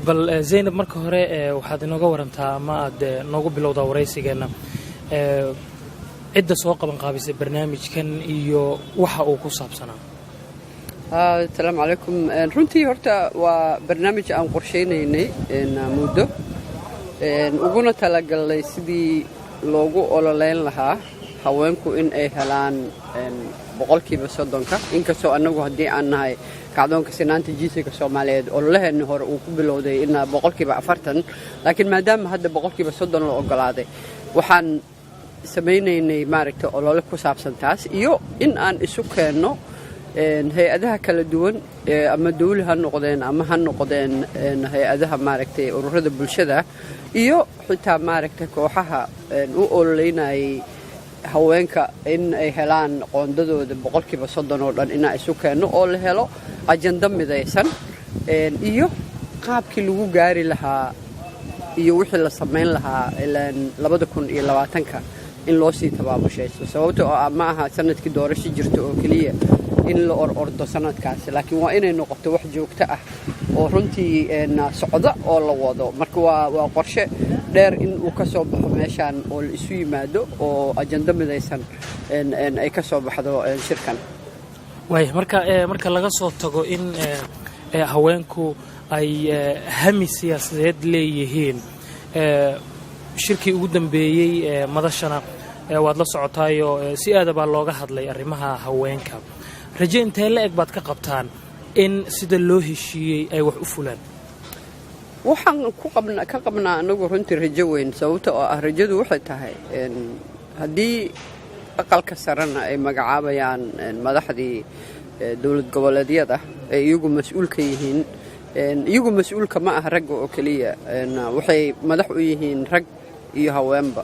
Bal Zaynab, marka hore waxaad inooga warantaa ama aad noogu bilowdaa waraysigeenna cidda soo qaban qaabisay barnaamijkan iyo waxa uu ku saabsanaa. Asalaamu calaykum. Runtii horta waa barnaamij aan qorshaynaynay muddo, uguna talagalnay sidii loogu ololeyn lahaa haweenku in ay helaan 30%-ka, inkastoo annagu haddii aan nahay Kacdoonka Sinaanta Jinsiga Soomaaliyeed ololaheenni hore uu ku bilowday ilaa 40%, laakiin maadaama hadda 30% la ogolaaday, waxaan samaynaynay, maaragtay, olole ku saabsan taas iyo in aan isu keenno hay-adaha kala duwan, ama dawli ha noqdeen ama ha noqdeen hay-adaha, maaragtay, ururada bulshada iyo xitaa, maaragtay, kooxaha u ololeynayay haweenka in ay helaan qoondadooda 30% oo dhan, inaan isu keenno oo la helo ajando midaysan iyo qaabkii lagu gaari lahaa iyo wixii la samayn lahaa ilaan 2020-ka in loo sii tabaabushaysto, sababta oo ah ma aha sanadkii doorasho jirto oo keliya in la or ordo sanadkaasi, laakiin waa inay noqoto wax joogto ah oo runtii socda oo la wado. Marka waa qorshe dheer in uu ka soo baxo meeshaan oo la isu yimaado oo ajando midaysan ay ka soo baxdo shirkan. Waaya, marka laga soo tago in haweenku ay hami siyaasadeed leeyihiin, shirkii ugu dambeeyey madashana waad la socotaayo, si aada baa looga hadlay arrimaha haweenka. Raje intee la eg baad ka qabtaan in sida loo heshiiyey ay wax u fulaan? Waxaan ka qabnaa anagu runtii rajo weyn, sababta oo ah rajadu waxay tahay haddii Aqalka Sarena ay magacaabayaan madaxdii dowlad goboleedyada ay iyagu mas-uul ka yihiin. Iyagu mas-uulka ma aha ragga oo keliya, waxay madax u yihiin rag iyo haweenba.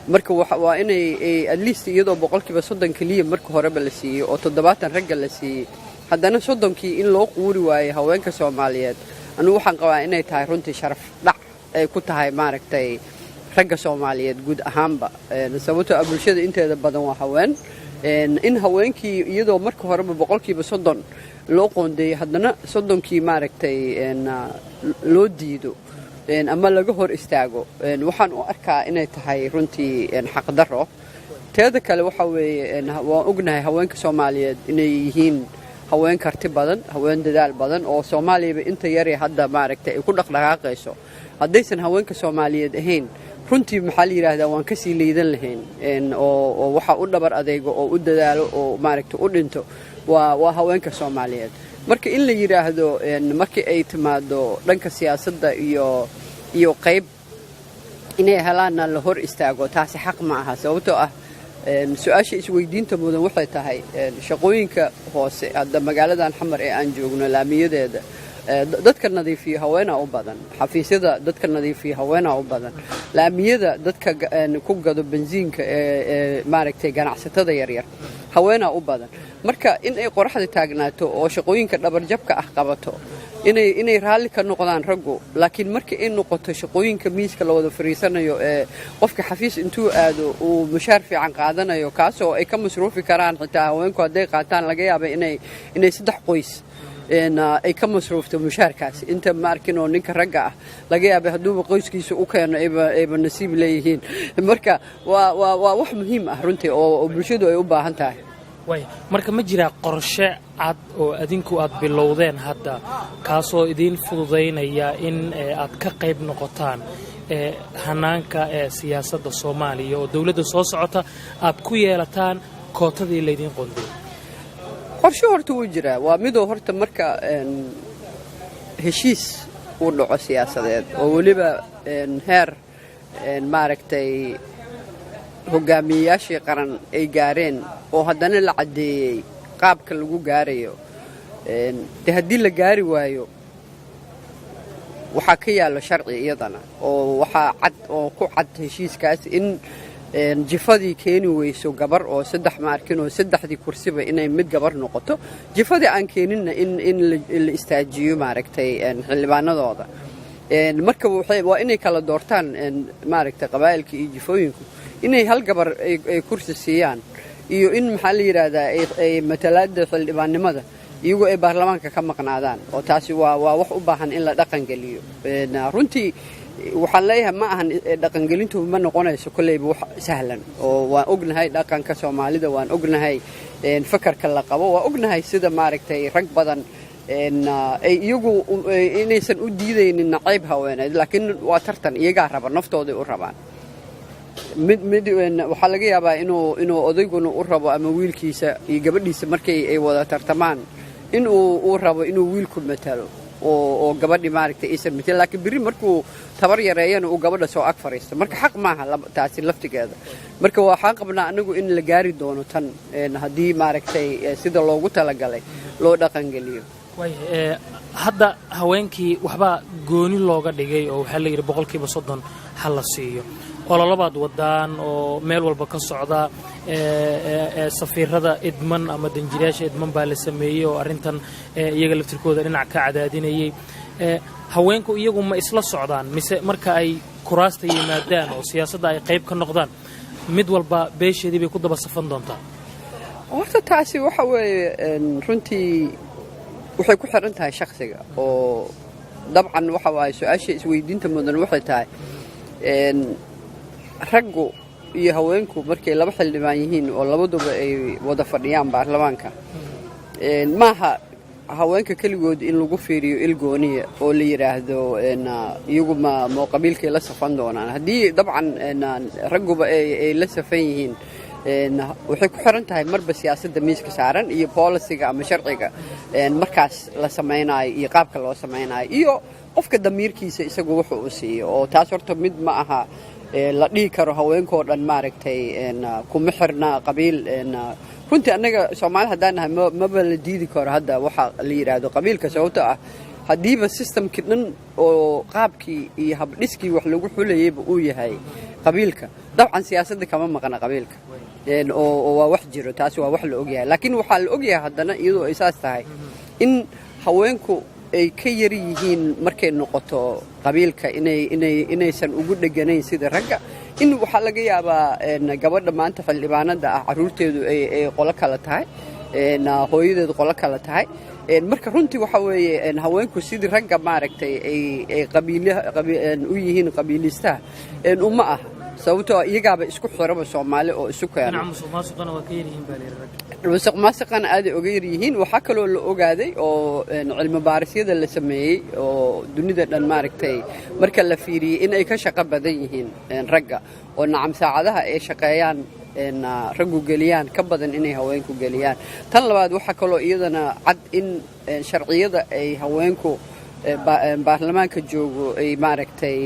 Marka waa inay at least, iyadoo 30% keliya marka horeba la siiyey oo 70 ragga la siiyey, haddana 30-kii in loo quuri waayey haweenka Soomaaliyeed, anugu waxaan qabaa inay tahay runtii sharaf dhac ay ku tahay, maaragtay, ragga Soomaaliyeed guud ahaanba, sababtoo ah bulshada inteeda badan waa haween. In haweenkii, iyadoo marka horeba 30% loo qoondeeyey, haddana 30-kii, maaragtay, loo diido ama laga hor istaago, waxaan u arkaa inay tahay runtii xaqdarro. Teeda kale waxa weeye, waan ognahay haweenka Soomaaliyeed inay yihiin haween karti badan, haween dadaal badan, oo Soomaaliyaba inta yare hadda, maaragtay, ay ku dhaqdhaqaaqayso haddaysan haweenka Soomaaliyeed ahayn, runtii, maxaa la yidhaahdaa, waan kasii liidan lahayn. Oo waxaa u dhabar adeego oo u dadaalo oo, maaragtay, u dhinto waa haweenka Soomaaliyeed. Marka in la yidhaahdo markii ay timaado dhanka siyaasadda iyo qayb inay helaanna la hor istaago, taasi xaq ma aha, sababtoo ah su-aasha isweydiinta mudan waxay tahay shaqooyinka hoose hadda magaaladan Xamar ee aan joogno, laamiyadeeda dadka nadiifiyo haweenaa u badan, xafiisyada dadka nadiifiyo haweenaa u badan, laamiyada dadka ku gado bensiinka ee, maaragtay, ganacsatada yaryar haweenaa u badan. Marka in ay qoraxda taagnaato oo shaqooyinka dhabarjabka ah qabato, inay raalli ka noqdaan raggu, laakiin marka ay noqoto shaqooyinka miiska la wada fariisanayo ee qofka xafiis intuu aado uu mushaar fiican qaadanayo, kaasoo ay ka masruufi karaan xitaa haweenku hadday qaataan, laga yaaba inay saddex qoys ay ka masruufto mushaarkaas, inta ma arkin oo ninka ragga ah laga yaabay hadduuba qoyskiisa u keeno ayba nasiib leeyihiin. Marka waa wax muhiim ah runtii oo bulshadu ay u baahan tahay. Waaya, marka ma jiraa qorshe cad oo adinku aad bilowdeen hadda, kaasoo idiin fududaynaya in aad ka qayb noqotaan hanaanka ee siyaasadda Soomaaliya oo dowladda soo socota aad ku yeelataan kootadii laydiin qoonday? Qorshe horta wuu jiraa. Waa midoo horta marka heshiis uu dhaco siyaasadeed oo weliba heer, maaragtay, hogaamiyeyaashii qaran ay gaareen oo haddana la caddeeyey qaabka lagu gaarayo, de haddii la gaari waayo waxaa ka yaallo sharci iyadana, oo waxaa cad oo ku cad heshiiskaas in jifadii keeni weyso gabar oo saddex, ma arkin oo saddexdii kursiba inay mid gabar noqoto, jifadii aan keeninna in la istaajiyo, maaragtay, xildhibaanadooda. Marka waa inay kala doortaan, maaragtay, qabaa'ilka iyo jifooyinku inay hal gabar ay kursi siiyaan iyo in, maxaa la yidhaahdaa, ay matalaadda xildhibaannimada iyagoo ay baarlamaanka ka maqnaadaan, oo taasi waa wax u baahan in la dhaqangeliyo. Runtii waxaan leeyahay, ma ahan dhaqangelintu ma noqonayso kolleyba wax sahlan, oo waan ognahay dhaqanka Soomaalida, waan ognahay fakarka la qabo, waan ognahay sida, maaragtay, rag badan ay iyagu inaysan u diidaynin nacayb haweeneed, laakiin waa tartan, iyagaa raba, naftooday u rabaan. Mid waxaa laga yaabaa inuu odayguna u rabo ama wiilkiisa iyo gabadhiisa markay ay wada tartamaan inuu uu rabo inuu wiilku matalo oo gabadhi, maaragtay, aysan matelin, laakiin berri markuu tabar yareeyana uu gabadha soo ag fariisto. Marka xaq maaha taasi laftigeeda. Marka waxaan qabnaa anagu in la gaari doono tan haddii, maaragtay, sida loogu talagalay loo dhaqangeliyo. Waaya, hadda haweenkii waxbaa gooni looga dhigay oo waxaa la yidhi 30% ha la siiyo. Ololabaad wadaan oo meel walba ka socda, safiirada idman ama danjirayaasha idman baa la sameeyey oo arrintan iyaga laftirkooda dhinac ka cadaadinayay. Haweenku iyagu ma isla socdaan, mise marka ay kuraasta yimaadaan oo siyaasadda ay qayb ka noqdaan mid walba beesheedii bay ku daba safan doontaa? Horta taasi waxa weeye, runtii waxay ku xiran tahay shakhsiga, oo dabcan waxa waaye su-aasha isweydiinta mudan waxay tahay, raggu iyo haweenku markay laba xildhibaan yihiin oo labaduba ay wada fadhiyaan baarlamaanka, maaha haweenka keligood in lagu fiiriyo il gooniya oo la yidhaahdo iyagu ma qabiilkay la safan doonaan. Haddii dabcan ragguba ay la safan yihiin, waxay ku xiran tahay marba siyaasadda miiska saaran iyo policy-ga ama sharciga markaas la samaynayo iyo qaabka loo samaynayo iyo qofka damiirkiisa isagu wuxuu u siiyo. Oo taas horta mid ma aha la dhihi karo haweenkoo dhan, maaragtay, kuma xirna qabiil. Runtii annaga Soomaali haddaan nahay maba la diidi karo hadda waxa la yidhaahdo qabiilka, sababto ah haddiiba system-kii dhan oo qaabkii iyo habdhiskii wax lagu xulayayba uu yahay qabiilka, dabcan siyaasadda kama maqna qabiilka, oo waa wax jiro, taasi waa wax la ogyahay. Laakiin waxaa la ogyahay haddana, iyadoo ay saas tahay, in haweenku ay ka yar yihiin markay noqoto qabiilka, inaysan ugu dheganayn sida ragga. In waxaa laga yaabaa gabadha maanta xildhibaanada ah carruurteedu ay qolo kale tahay, hooyadeedu qolo kale tahay. Marka runtii waxa weeye, haweenku sidii ragga, maaragtay, ay u yihiin qabiilistaha uma aha, sababtoo iyagaaba isku xiraba Soomaali oo isu keena. Musuq maasuqana aaday oga yar yihiin. Waxaa kaloo la ogaaday oo cilmi baarisyada la sameeyey oo dunida dhan, maaragtay, marka la fiiriyey, in ay ka shaqo badan yihiin ragga, oo nacam saacadaha ay shaqeeyaan raggu geliyaan ka badan inay haweenku geliyaan. Tan labaad, waxaa kaloo iyadana cad in sharciyada ay haweenku baarlamaanka joogo ay, maaragtay,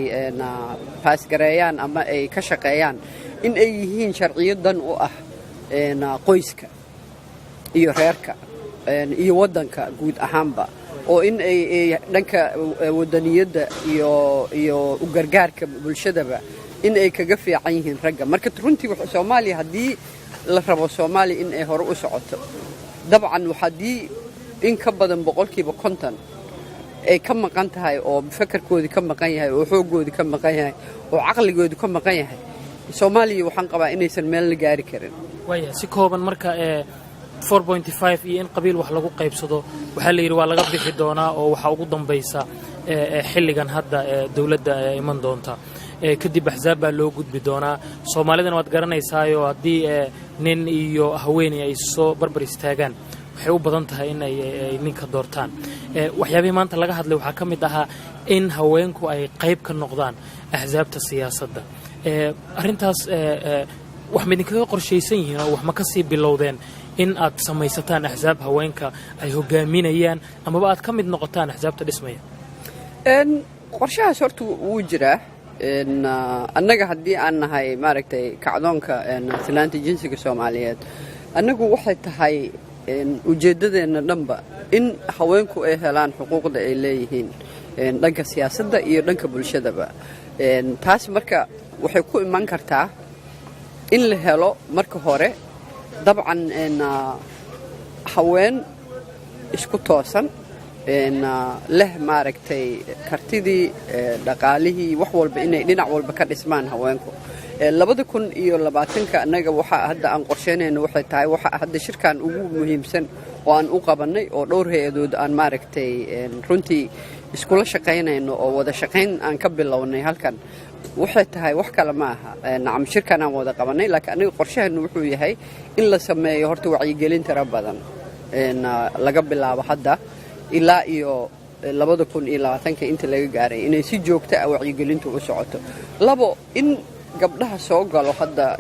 pass-gareeyaan ama ay ka shaqeeyaan in ay yihiin sharciyo dan u ah qoyska iyo reerka iyo waddanka guud ahaanba, oo in ay dhanka wadaniyadda iyo u gargaarka bulshadaba in ay kaga fiican yihiin ragga. Marka runtii Soomaaliya, haddii la rabo Soomaaliya in ay hore u socoto, dabcan haddii in ka badan 50% ay ka maqan tahay, oo fakarkoodii ka maqan yahay, oo xooggoodii ka maqan yahay, oo caqligoodii ka maqan yahay, Soomaaliya waxaan qabaa inaysan meel la gaari karin. Waaya, si kooban marka, ee 4.5 iyo in qabiil wax lagu qaybsado waxaa la yidhi waa laga bixi doonaa, oo waxaa ugu dambaysa xilligan hadda dowladda iman doonta, kadib axsaab baa loo gudbi doonaa. Soomaalidana waad garanaysaayo, haddii nin iyo haweeney ay soo barbar istaagaan, waxay u badan tahay in ay ninka doortaan. Waxyaabihii maanta laga hadlay waxaa ka mid ahaa in haweenku ay qayb ka noqdaan axsaabta siyaasadda. Arrintaas wax ma idinkaga qorshaysan yihiin, oo wax ma ka sii bilowdeen in aad samaysataan axsaab haweenka ay hogaaminayaan, amaba aad ka mid noqotaan axsaabta dhismaya? Qorshahaas horta wuu jiraa. Annaga haddii aan nahay, maaragtay, Kacdoonka Sinaanta Jinsiga Soomaaliyeed, annagu waxay tahay ujeeddadeenna dhanba in haweenku ay helaan xuquuqda ay leeyihiin dhanka siyaasadda iyo dhanka bulshadaba. Taas marka waxay ku iman kartaa in la helo marka hore dabcan haween isku toosan leh, maaragtay, kartidii, dhaqaalihii, wax walba, inay dhinac walba ka dhismaan haweenku. 2020-ka annaga waxaa hadda aan qorsheynayno waxay tahay waxa hadda shirkan ugu muhiimsan. oo aan u qabannay oo dhowr hay-adood aan, maaragtay, runtii iskula shaqaynayno oo wada shaqayn aan ka bilownay halkan, waxay tahay wax kale ma aha. Nacam, shirkan aan wada qabannay, laakiin aniga qorshaheenu wuxuu yahay in la sameeyo horta wacyigelin tiro badan laga bilaabo hadda ilaa iyo 2020-ka inta laga gaaray, inay si joogto ah wacyigelintu u socoto. Labo, in gabdhaha soo galo hadda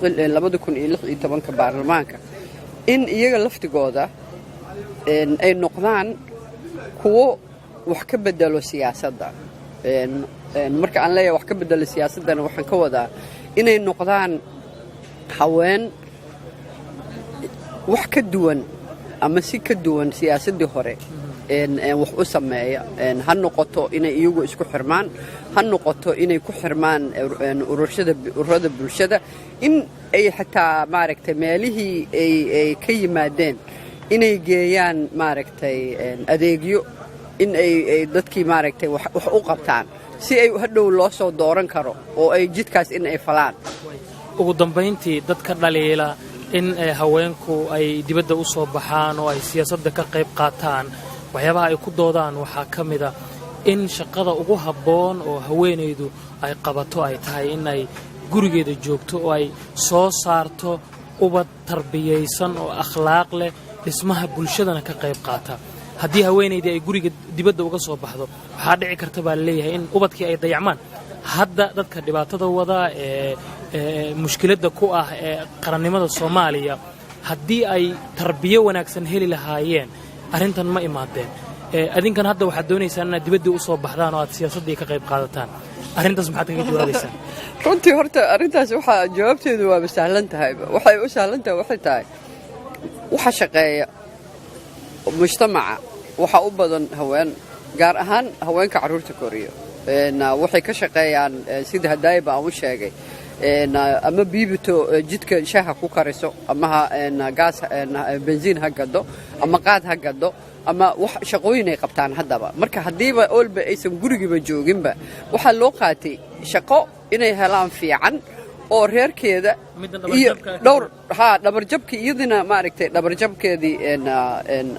2016-ka baarlamaanka, in iyaga laftigooda ay noqdaan kuwo wax ka bedelo siyaasadda. Marka aan leeyahay wax ka bedelo siyaasaddana, waxaan ka wadaa inay noqdaan haween wax ka duwan ama si ka duwan siyaasaddii hore wax u sameeya. Ha noqoto inay iyagu isku xirmaan, ha noqoto inay ku xirmaan ururada bulshada, in ay xitaa, maaragtay, meelihii ay ka yimaadeen inay geeyaan, maaragtay, adeegyo, in ay dadkii, maaragtay, wax u qabtaan si ay hadhow loo soo dooran karo oo ay jidkaas in ay falaan. Ugu dambayntii, dadka dhaliila in haweenku ay dibadda u soo baxaan oo ay siyaasadda ka qayb qaataan, waxyaabaha ay ku doodaan waxaa ka mid a in shaqada ugu habboon oo haweenaydu ay qabato ay tahay in ay gurigeeda joogto oo ay soo saarto ubad tarbiyaysan oo akhlaaq leh, dhismaha bulshadana ka qayb qaata. Haddii haweenaydii ay guriga dibadda uga soo baxdo, waxaa dhici karta baa laleeyahay in ubadkii ay dayacmaan. Hadda dadka dhibaatada wada ee mushkiladda ku ah ee qarannimada Soomaaliya, haddii ay tarbiyo wanaagsan heli lahaayeen, arrintan ma imaadeen. Adinkan hadda waxaad doonaysaan inaad dibaddii u soo baxdaan oo aad siyaasaddii ka qayb qaadataan. Arrintaas maxaad kaga jawaabaysaa? Runtii horta arrintaas waxaa jawaabteedu waaba sahlan tahayba. Waxay u sahlan tahay waxay tahay, waxa shaqeeya mujtamaca waxaa u badan haween, gaar ahaan haweenka carruurta koriyo. Waxay ka shaqeeyaan, sida hadaayaba aan u sheegay, ama biibito jidka shaaha ku kariso, ama ha gaas benziin ha gado, ama qaad ha gado, ama wax shaqooyin ay qabtaan haddaba. Marka haddiiba olba aysan gurigiiba jooginba, waxaa loo qaatay shaqo inay helaan fiican oo reerkeeda iyo dhowr haa dhabarjabki iyadina, maaragtay, dhabarjabkeedii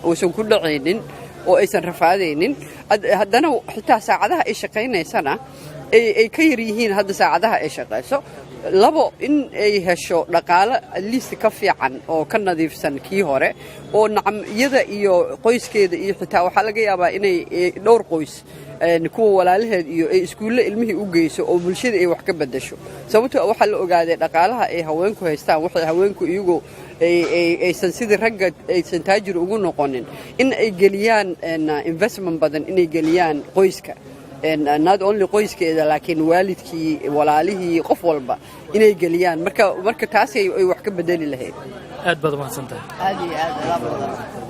uusan ku dhacaynin oo aysan rafaadaynin. Haddana xitaa saacadaha ay shaqaynaysana ay ka yar yihiin hadda saacadaha ay shaqayso. Labo, in ay hesho dhaqaalo at least ka fiican oo ka nadiifsan kii hore, oo nacam iyada iyo qoyskeeda iyo xitaa waxaa laga yaabaa inay dhowr qoys, kuwa walaalaheed iyo ay iskuulle ilmihii u geyso oo bulshada ay wax ka beddesho. Sababtoo waxaa la ogaaday dhaqaalaha ay haweenku haystaan, waxay haweenku iyagu aysan sidii ragga aysan taajir ugu noqonin, in ay geliyaan investment badan, inay geliyaan qoyska, not only qoyskeeda laakiin waalidkii, walaalihii, qof walba inay geliyaan. Marka taasay ay wax ka bedeli lahayd. Aad baad umahadsan tahay. Aad iyo aad, alaab badan.